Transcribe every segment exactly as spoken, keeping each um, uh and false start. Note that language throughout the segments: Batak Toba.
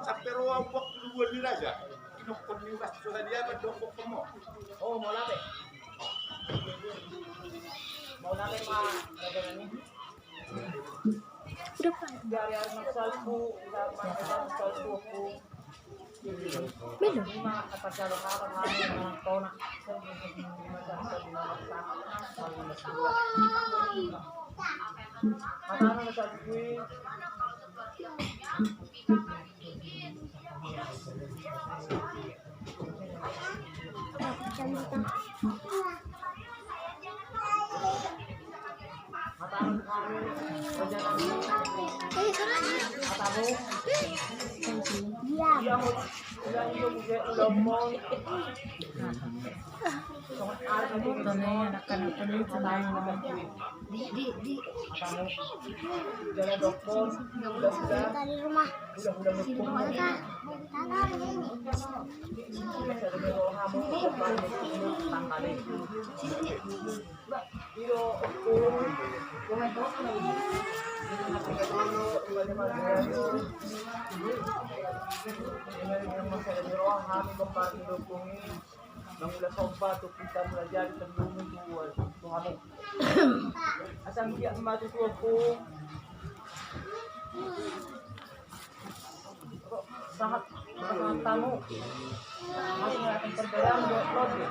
Sampe ro au buat kedua ni raja. Inokon ni ugas sudah dia berdoa komo. Oh, mau lape? Mau lape ma raja nami? Udah, Pak. Dari hari masalku, dari hari masalku. Belum. Di, di, di. Dari rumah. Sini, Pak. Mangula somba tu kita mulajari tendungi tu, tu hamu. Asa anggiat ma tutu ompung sahat, sahat tamu. Masih akan perbedaan buat lodi.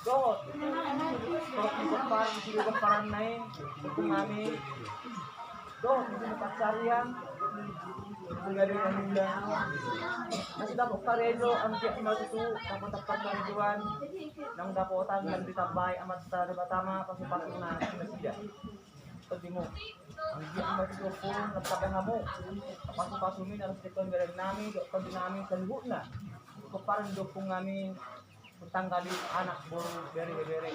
Dohot. Dohot gomparan, di gomparan nai, ompung nami. Dohot di sini pansarian. Mangula. Masih dapot karejo, anggiat ma tutu, dapot karejoan. Nang dapotan, nang ditambai, Amanta Debata ma, pasu-pasuna, nasida. Tadimu. Anggiat ma tutu ompung, nang tabe hamu. Pasu-pasumi, nang sipon bereng nami, dohot tondi nami, saluhutna. Gomparan di ompung nami. Tanggali anak boru bere bere.